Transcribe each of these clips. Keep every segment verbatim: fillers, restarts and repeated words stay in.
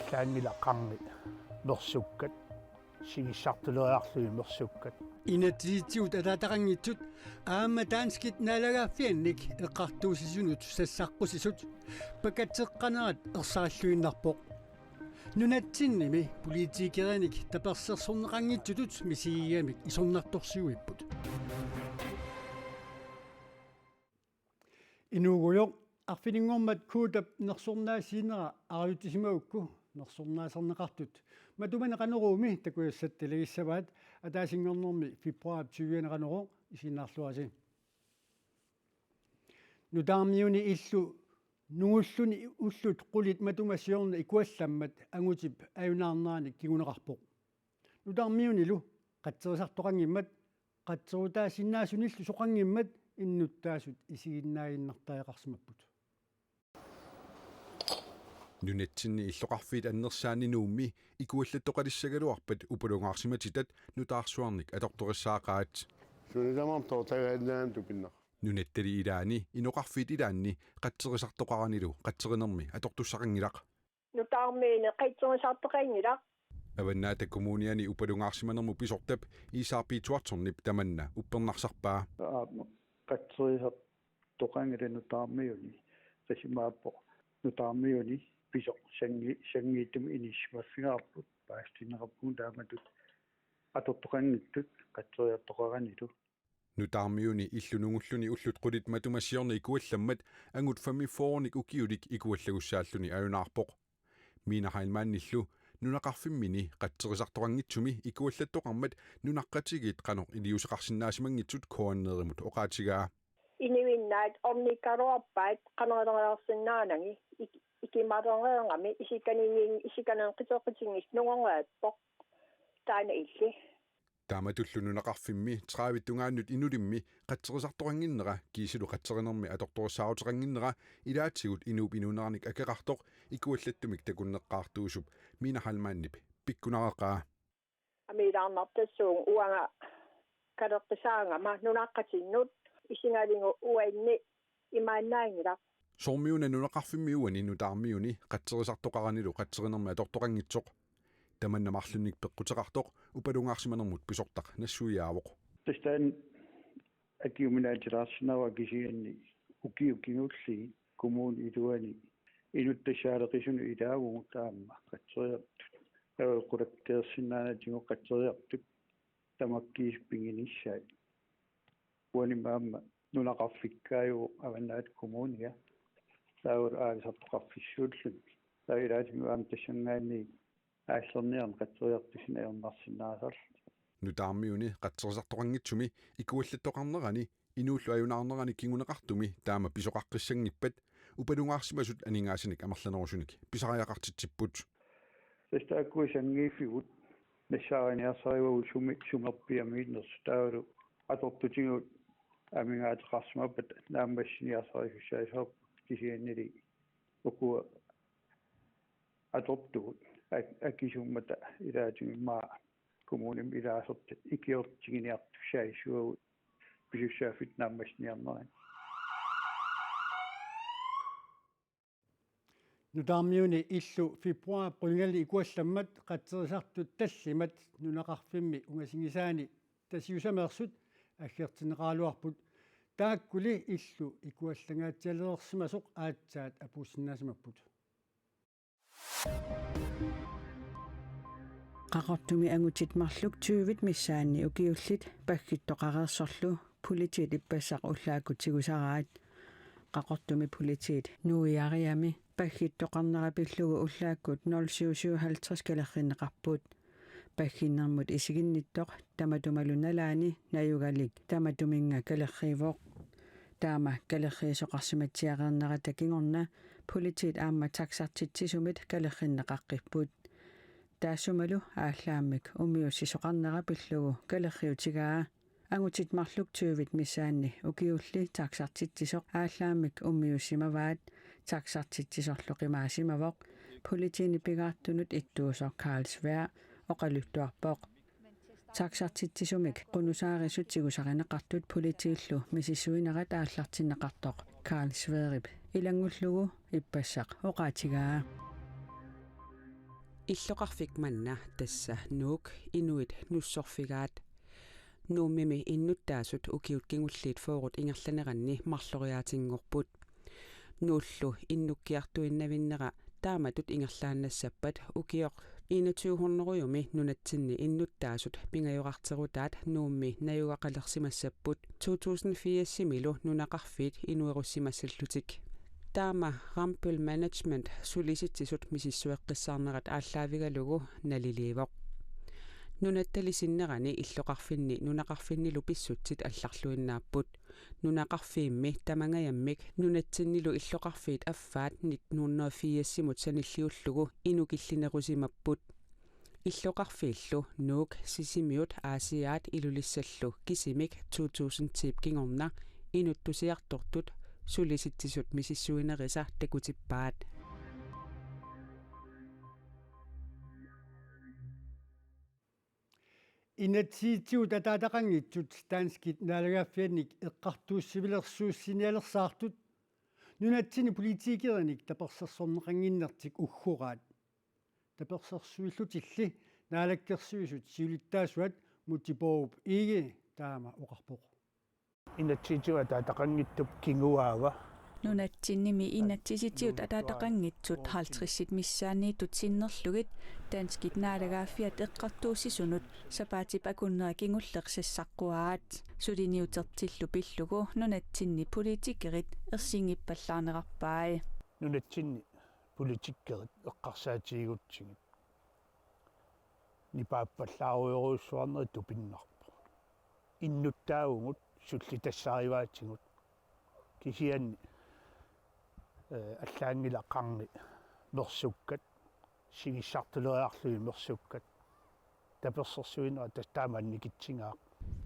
Allaanngilaq qarni mersukkat, sigisartuleriarlugit mersukkat. Inatsisitigut ataataqanngitsut aamma danskit naalagaaffiannik eqqartuussisunut sassaqqusisut pakatseqqanerat ersarilluinnarpoq. Nunatsinnimi politikerinik tapersersorneqanngitsutut misigigamik isornartorsiuipput. Inuugujoq, arfininngormat Kuutap nersornaasiinera arajutsisimagukku nersornaaserneqartut matumani Qanoruumi takujassat talagissavaat, ataasinngornermi februaarip tyviani Qanorooq, isiginnaarluarisi. Nutaarmiuni illu nungulluni ullut qulit matuma siorna ikuallammat angutip ajunaarneranik kinguneqarpoq. Nutaarmiunilu qatserisartoqanngimmat, qatserutaasinnaasunillu soqanngimmat innuttaasut isiginnaaginnartariaqarsimapput. Nunatsinni illoqarfiit annersaanni Nuummi ikuallattoqalissagaluarpat upalungaarsimatitat nutaarsuarnik atortorissaaqaat. Sulitamam toortagaannaam tupinnaq. Nunattali ilaani inoqarfiit ilaanni qatserisartoqaranilu qatserinermi atortussaqanngilaq. Nutaarmiuni qatserisartoqanngilaq. Avannaata Kommuniani upalungaarsimanermut pisortap Iisaarpiitsuartornip tamanna uppernarsarpaa. Aap, qatserisartoqanngilaq nutaarmiuni. Tassa imaappoq nutaarmiuni pisoq sangi-, sangiittumik inissisimaffigaarput, paasitinneqarpugut taamatut atortoqanngitsut qatserisartoqaranilu. Nutaarmiuni illu nungulluni ullut qulit matuma siorna ikuallammat angut femogfyrrenik ukiulik ikuallagussaalluni ajunaarpoq. Miina Heilmannillu nunaqarfimmini qatserisartoqanngitsumi ikuallattoqarmat nunaqqatigiit qanoq iliuuseqarsinnaasimanngitsut K N R-imut oqaatigaa. Inuinnaat ornikkaluarpaat qanoq ileriarsinnaanani ik-, ikimarereerami isikkaninngin-, isikkanerpitoqutinnginnungorneqarpoq taanna illi. Taamatullu nunaqarfimmi tredive tungaannut inulimmi qatserisartoqannginnera kiisalu qatserinermi atortorissaaruteqannginnera ilaatigut inuup inuuneranik akeqartoq ikuallattumik takunneqqaartuusup Miina Heilmannip pikkunaraqaa. Amiilaarnartassuugut uanga kaleqqisaagama nunaqqatinnut isigalugu uanni imaannaanngilaq. Soormiuna nunaqarfimmi uani nutaarmiuni qatserisartoqaranilu qatserinermi atortoqanngitsoq. Tamanna marlunnik peqquteqartoq upalungaarsimanermut pisortaq nassuiaavoq. Tassa taanna akiuminaatilaarsinnaavara kisianni ukiut kingulliit kommunip iluani inuttassaaleqisunut ilaavugut aamma qatseriartut. Taava qulakkeersinnaanatigut qatseriartut tamakkiisumik piginissaat. Uanimi aamma nunaqarfikkaajuvoq Avannaata Kommunia. Taavalu aalisartoqarfissuulluni. Taava ilaatigut aamma tassanngaanniit aallerniarneq qatseriartusineq ajornarsinnaasarlutik. Nutaarmiuni qatserisartoqanngitsumi ikuallattoqarnerani inuullu ajunaarnerani kinguneqartumi taama pisoqaqqissanngippat upalungaarsimasut aningaasanik amerlanerusunik pisariaqartitsipput. Tassa taakkua sanngiiffigut nassaariniarsarivagut sumi-, sumerpiamiinnersut taavalu atortutigut amigaateqarsimappata naammassiniarsarisussaassapput kisiannili ukua atortugut ak-, akisummata ilaatigut immaqa kommunimi ilaasortat ikiortiginiartussaassuagut pisussaaffik naammassiniarnerini. Nutaarmiuni illu februaarip qulingani ikuallammat qatserisartut tallimat nunaqarfimmi ungasigisaani Tasiusameersut aggertinneqaraluarput, taakkuli illu ikuallangaatsialereersimasoq aatsaat apuussinnaasimapput. Qaqortumi angutit marluk tyvit missaanni ukiullit paggittoqareersorlu politiit ippassaq ullaakkut tigusaraat. Qaqortumi politiit nuiariami paggittoqarnera pillugu ullaakkut nul syv syvoghalvtreds kalerrinneqarput. Pagginnermut isiginnittoq tamatumalu nalaani najugalik tamatuminnga kalerriivoq. Taama kalerriisoqarsimatsiareernerata kingorna politiit aamma taxartitsisumit kalerrinneqaqqipput. Taassumalu aallaammik ummiussisoqarnera pillugu kalerriutigaa. Angutit marluk tyvit missaanni ukiulli taxartitsisoq aallaammik ummiussimavaat. Taxartitsisorlu qimaasimavoq politiinit pigaartunut ittuusoq Carl Svea oqaluttuarpoq. Taxartitsisumik qunusaarisut tigusarineqartut politiillu misissuinerat aallartinneqartoq Carl Sverip ilanngullugu ippassaq oqaatigaa. Illoqarfik manna tassa Nuuk inuit nussorfigaat. Nuummimi innuttaasut ukiut kingulliit fyrret ingerlaneranni marloriaatinngorput. Nuullu innukkiartuinnavinnera taamatut ingerlaannassappat ukioq enogtyve hundredemi nunatsinni innuttaasut pingajorarterutaat Nuummi najugaqalersimassapput to tusind firsimilu nunaqarfiit inuerussimassallutik. Taama Rambøll Management Sulisitsisut misissueqqissaarnerat aallaavigalugu naliliivoq. Nunattali sinnerani illoqarfinni nunaqarfinnilu pissutsit allarluinnaapput. Nunaqarfiimmi tamangajammik nunatsinnilu illoqarfiit affaat nitten hundrede firsimut sanilliullugu inukillinerusimapput. Illoqarfiillu Nuuk, Sisimiut, Aasiaat, Ilulissallu kisimik to tusind ti-p kingorna inuttusiartortut Sulisitsisut misissuinerisa takutippaat. Inatsisitigut ataataqanngitsut danskit naalagaaffiannik eqqartuussivilersuussinialersaartut nunatsinni politikerinik tapersersorneqannginnertik uggoraat. Tapersersuillutilli Naalakkersuisut siulittaasuat Múte Bourup Egede taama oqarpoq. Inatsisitigut ataataqanngitsup kinguaava. Nunatsinnimi inatsisitigut ataataqanngitsut halvtredsit missaanniittut sinnerlugit danskit naalagaaffiat eqqartuussisunut sapaatip akunnera kingulleq sassaqquaat. Suliniutertillu pillugu nunatsinni politikerit ersinngippallaarnerarpai. Nunatsinni politikerit eqqarsaatigigutsigit nipaappallaarujorujussuarnerit tupinnarpoq. Innuttaavugut, sullitassarivaatigut. Kisianni, eh, allaanngilaq qarni mersukkat, sigisartuleriarlugit mersukkat. Tapersersuinera tassa taama annikitsigaaq.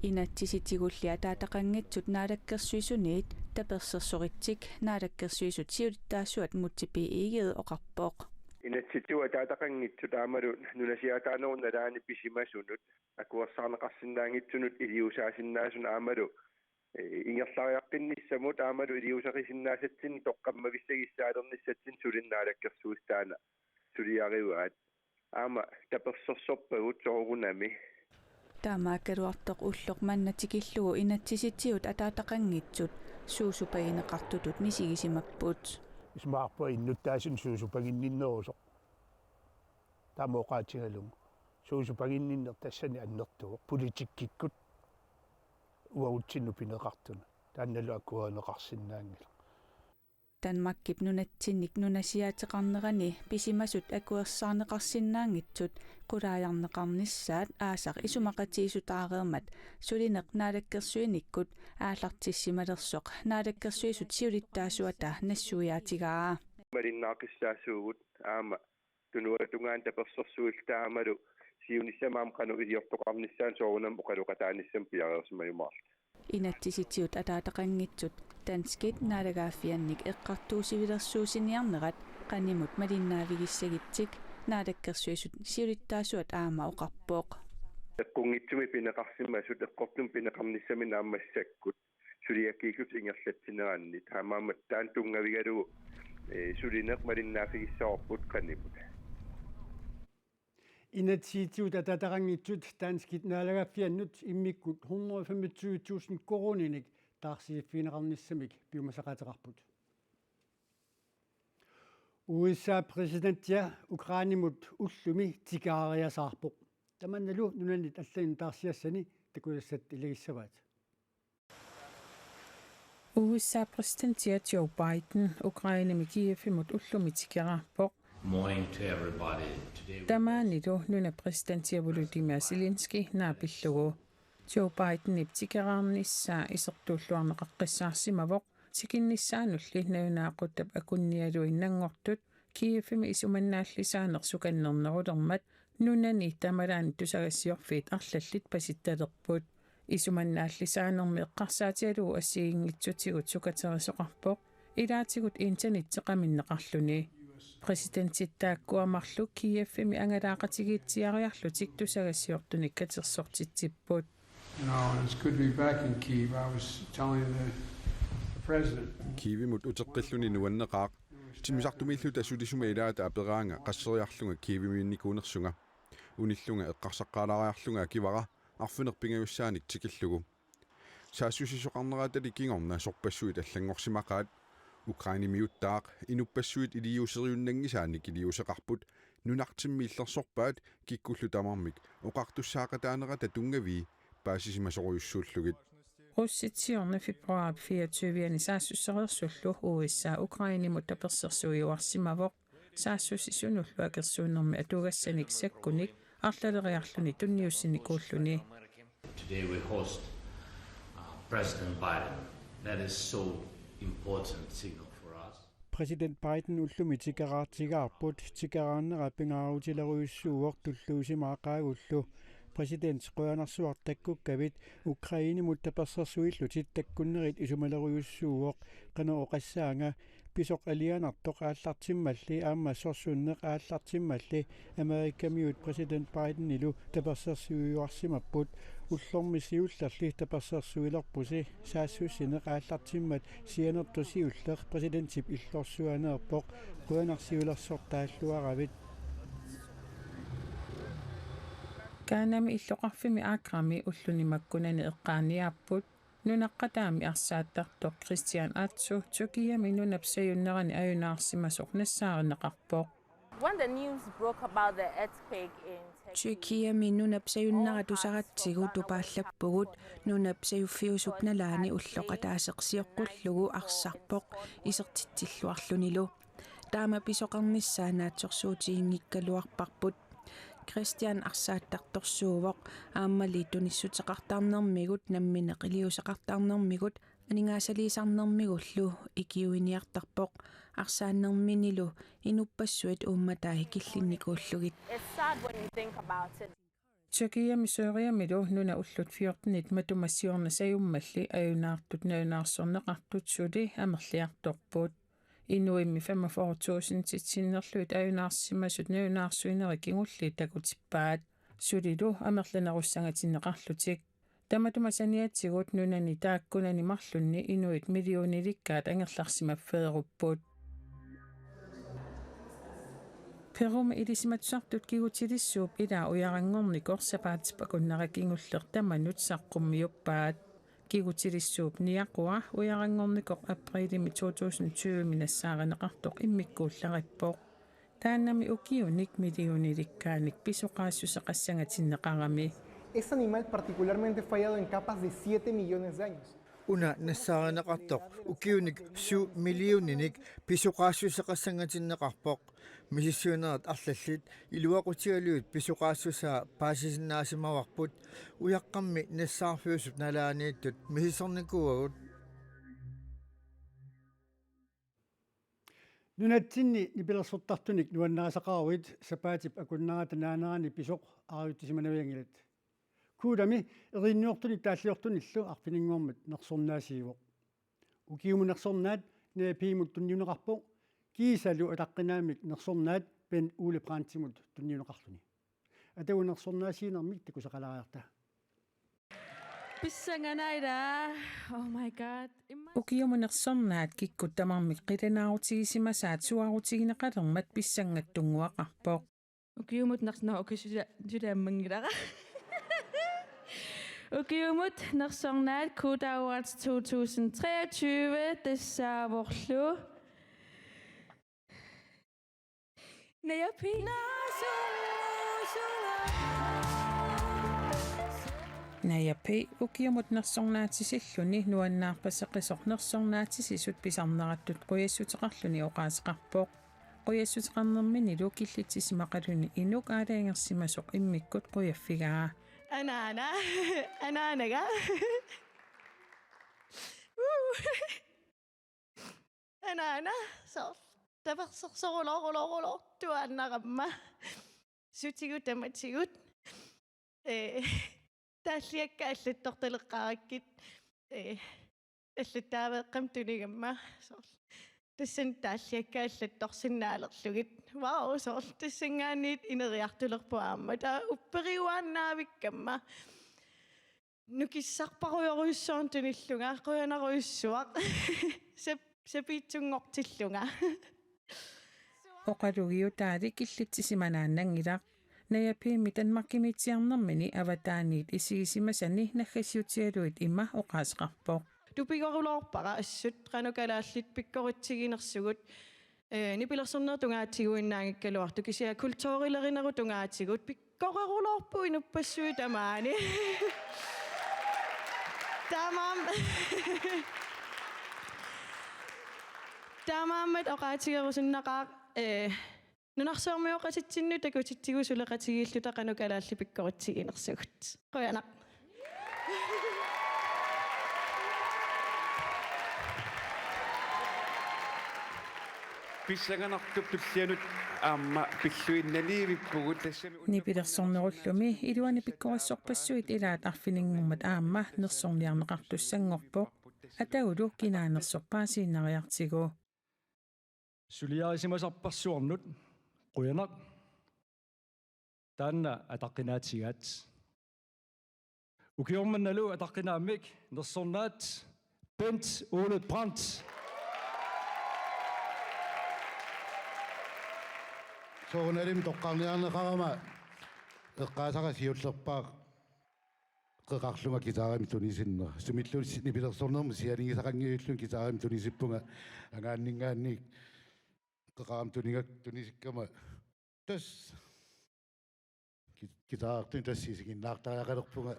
Inatsisitigulli ataataqanngitsut naalakkersuisuniit tapersersoritsik Naalakkersuisut siulittaasuat Múte B. Egede oqarpoq. Inatsisitigut ataataqanngitsut aammalu nunasiaataanerup nalaani pisimasunut akuersaarneqarsinnaanngitsunut iliuusaasinnaasunut aammalu, eh, ingerlariaqqinnissamut aammalu iliuuseqqisinnaasatsinnik toqqammavissagissaalereernissatsinnik sulineq naalakkersuisut taanna suliarivaat. Aamma tapersersorpagut soorunami. Taamaakkaluartoq ulloq manna tikillugu inatsisitigut ataataqanngitsut suusupagineqartutut misigisimapput. Isumaqarpunga innuttaasunut suusupaginninnerusoq. Taama oqaatigalugu. Suusupaginninneq tassani annertuvoq. Politikkikkut uagutsinnut pineqartuni. Taannalu akuerineqarsinnaanngilaq. Danmarkip nunatsinnik nunasiaateqarnerani pisimasut akuersaarneqarsinnaanngitsut qulaajarneqarnissaat aasaq isumaqatigiissutaareermat sulineq naalakkersuinikkut aallartissimalersoq Naalakkersuisut siulittaasuata nassuiaatigaa. Malinnaaqqissaasuugut aamma tunuata tungaanut tapersersuilluta aammalu siunissami aamma qanoq iliortoqarnissaanut soorunami oqaloqataanissamut piareersimajumaarluta. Inatsisitigut ataataqanngitsut danskit naalagaaffiannik eqqartuussivilersuussiniarnerat qanimut malinnaavigissagitsik Naalakkersuisut siulittaasuat aamma oqarpoq. Eqqunngitsumik pineqarsimasut eqqortumik pineqarnissaminnik aamma massakkut suliakkiikkut ingerlatsineranni taamaammat taanna tunngavigalugu, eh, sulineq malinnaaffigissavarput qanimut. Inatsisitigut ataataqanngitsut danskit naalagaaffiannut immikkut hundrede femogtyve tusind koruuninik taarsiiffigineqarnissamik piumasaqaateqarput. U S A præsidentia Ukrainemut ullumi tikeraariasaarpoq. Tamannalu nunanit allanit taarsiassani takusassat ilagissavaat. U S A præsidentia Joe Biden Ukrainemi Kievimut ullumi tikeraarpoq. Morning to everybody. Today we Tamaanilu nunap præsidentia Volodymyr Zelensky naapillugu. Joe Bidenip tikeraarnissaa isertuulluarneqaqqissaarsimavoq, tikinnissaanulli nalunaaquttap akunnialuinnanngortut Kievimi isumannaallisaaneq sukannernerulermat nunani tamalaani tusagassiorfiit arlallit pasittalerput. Isumannaallisaanermi eqqarsaatigalugu assigiinngitsutigut sukaterisoqarpoq, ilaatigut internetti qaminneqarluni. Præsidentit taakkua marluk Kievimi angalaaqatigiitsiariarlutik tusagassiortunik katersortitsipput. You know, and it's good to be back in Kyiv. I was telling the, the president. Kievimut uteqqilluni nuanneqaaq. Timmisartumiilluta sulisuma ilaata aperaanga qasseriarlunga Kievimiinnikuunersunga. Unillunga eqqarsaqqaalaariarlunga akivara arfineq-pingajussaanik tikillugu. Saassussisoqarneratali kingorna sorpassuit allanngorsimaqaat. Ukrainemiuttaaq inuppassuit iliuuseriunnanngisaannik iliuuseqarput, nunartimmi illersorpaat kikkullu tamarmik oqartussaaqataanerata tunngavii paasisimasorujussuullugit. Russit siorna februar fireogtyve-ani saassussereersullu U S A Ukrainemut tapersersuiuarsimavoq. Saassussisunullu akersuunnermi atugassanik sakkunik arlaleriarluni tunniussinikuulluni. Today we host uh, President Biden. That is so important signal for us. Præsident Biden ullumi tikeraartigaarput, tikeraarnera pingaarutilerujussuuvoq tulluusimaaqaagullu. Præsident, qujanarsuaq takkukkavit. Ukrainemut tapersersuillutit takkunnerit isumalerujussuuvoq. Qanoq oqassaanga? Pisoq alianartoq aallartimmalli aamma sorsunneq aallartimmalli Amerikamiut præsident Bidenilu tapersersuiuarsimapput. Ullormi siullerli tapersersuilerpusi. Saassussineq aallartimmat sianertoq siulleq præsidentip illorsuaneerpoq. Qujanaq siulersortaalluaravit. Ghanami illoqarfimmi Accrami ulluni makkunani eqqaaniaapput. Nunaqqataami arsaattartoq Christian Atsu Tyrkiami nunap sajunnerani ajunaarsimasoq nassaarineqarpoq. When the news broke about the earthquake in Turkey, Tyrkiami nunap sajunnera tusaratsigu tupaallappugut, nunap sajuffiusup nalaani ulloq ataaseq sioqqullugu arsarpoq isertitsilluarlunilu. Taama pisoqarnissaa naatsorsuutiginngikkaluarparput. Christian arsaattartorsuuvoq, aammali tunissuteqartarnermigut namminneq iliuuseqartarnermigut aningaasaliisarnermigullu ikiuiniartarpoq. Arsaannerminilu inuppassuit uummatai killinnikuullugit. It's sad when you think about it. Tyrkiami Syriamilu nuna ullut fjortenit matuma siorna sajummalli ajunaartut nalunaarsorneqartut suli amerliartorput. Inuimmi femogfyrre tusindit sinnerlugit ajunaarsimasut nalunaarsuinerit kingulliit takutippaat. Sulilu amerlanerussangatinneqarlutik. Tamatuma saniatigut nunani taakkunani marlunni inuit millionilikkaat angerlarsimaffeerupput. Perumi ilisimatusartut kigutilissuup ilaa ujaranngornikoq sapaatip akunnera kingulleq tamanut saqqummiuppaat. Kigutilissuup niaqua ujaranngornikoq apriilimi to tusind tyve-mi nassaarineqartoq immikkuullarippoq. Taannami ukiunik millionilikkaanik pisoqaassuseqassangatinneqarami. Este animal particularmente fue hallado en capas de siete millones de años. Una nassaarineqartoq ukiunik syv millioninik pisoqaassuseqassangatinneqarpoq. Misissuinerit arlallit iluaqutigalugit pisoqaassusaa paasisinnaasimavarput, ujaqqammi nassaarfiusup nalaaniittut misissornikuuagut. Nunatsinni nipilersortartunik nuannarisaqaruit sapaatip akunnerata naanerani pisoq aarjutissimanavianngilat. Kuulami erinniortunik taalliortunillu arfininngormat nersornaasiivoq. Ukiumut nersornaat Naja Piimut tunniunneqarpoq, kiisalu ataqqinaammik nersornaat Ben Ole Brandtimut tunniunneqarluni. Atagu nersornaasiinermik takusaqalaariarta. Pissanganaq ilaa. Oh my God. Imma- Ukiumut nersornaat kikkut tamarmik qilanaarutigisimmasaat suaarutigineqalermat pissanngitsunnguaqarpoq. Ukiumut ners-, nå, okay, suli-, suliammanngilara. Ukiumut nersornaat Kuuta Awards to tusind treogtyve tassaavorlu Naja P. Naja P. Ukiumut nersornaatisilluni nuannaarpasseqisoq nersornaatisisut pisarnerattut qujassuteqarluni oqaaseqarpoq. Qujassuteqarnerminilu killitsisimaqaluni inuk aalajangersimasoq immikkut qujaffigaa. Anaana. Anaanaga. Anaana, soorlu tapersersorulorulorulortuaannarama. Sutigut tamatigut. Ee, taalliakka allattortaleqqaarakkit. Ee, allattaaveeqqamik tunigamma. Soorlu. Tassani taalliakka allattorsinnaalerlugit. Wow, soorlu. Tassanngaanniit ineriartulerpoq aamma. Taava upperiuaannaavikkamma. Nukissarparujorujussuarnut tunillunga, qujanarujussuaq. Sap-, sapiitsunngortillunga. Oqalugiutaali killitsisimanaannanngilaq. Naja Piimi Danmarkimiitsiarnermini avataaniit isigisimasani naggasiutigalugu ima oqaaseqarpoq. Tupigoruloorpara assut qanoq kalaallit pikkoritsiginersugut, eh, nipilersornerup tungaatigut innaanngikkaluartoq, kisianni kulturilerinerup tungaatigut pikkoreruloorpugut inuppassuit tamaani. Taamaam-, taamaammat oqaatigerusunnaqaaq, eh, nunarsuarmioqatitsinnut takutitsigut suleqatigiilluta qanoq kalaallit pikkoritsiginersugut. Qujanaq. Pissanganartup tullianut aamma pilluinnaliivippugut, tassami nipilersornerullumi iluani pikkorissorpassuit ilaat arfininngormat aamma nersorniarneqartussanngorpoq. Atagulu kinaanersorpaasiinnariartigu. Suliarisimasarparsuarnut qujanaq. Taanna ataqqinaatigaat. Ukioq mannalu ataqqinaammik nersornaat Bent Ole Brandt. Soorunalimi toqqarniarneqarama eqqaasara siullerpaaq qeqarlunga guitarimik tunisinnera. Sumilluunniit nipilersornermut sianigisaqanngilluunniit guitarimik tunisippunga, angaanninngaanniit qeqaramik tunigak-, tunisikkama. Tassa. Ki-, guitarertunik tassa isiginnaartariaqalerpunga.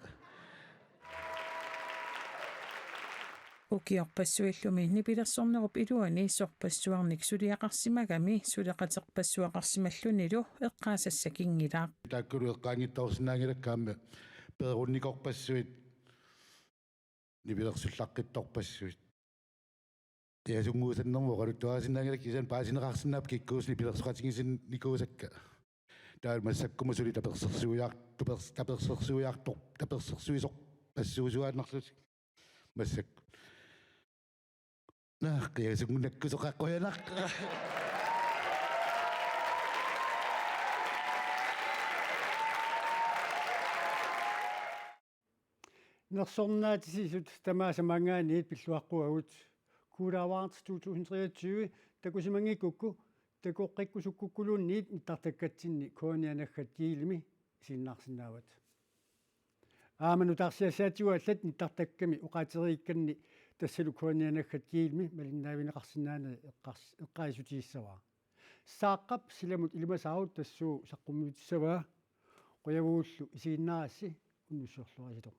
Ukiorpassuillumi nipilersornerup iluani sorpassuarnik suliaqarsimagami suleqaterpassuaqarsimallunilu eqqaasassaqanngilaq. Taakkulu eqqaanngitsoorsinnaanngilakka aamma peerunnikorpassuit, nipilersullaqqittorpassuit. Qiasunnguusannermut oqaluttuarisinnaanngilakka, kisianni paasineqarsinnaapput kikkuussat nipilersoqatigiinnikuusakka. Taava massakkumut suli tapersersuiar-, tupers-, tapersersuiartor-, tapersersuisorpassuusuaannarlutik. Massakkut. Naa, qiasunnguunnakkusoqaaq, qujanaq. Nersornaatisisut tamaasa maanngaanniit pilluaqquagut. Cool Awards to tusind treogtyve takusimanngikkukku, takoqqikkusukkukkuluunniit nittartakkatsinni K N R naggat gl-imi isiginnaarsinnaavat. Aamma nutaarsiassaatigut allat nittartakkami oqaatigereerikkanni tassalu K N R naggat gl-imi malinnaavigineqarsinnaaneq eqqars-, eqqaasitsissavara. Saaqqap silamut ilimasaarut tassuuna saqqummiutissavaa. Qujavugullu isiginnaarassi, unnussiorluarisilu.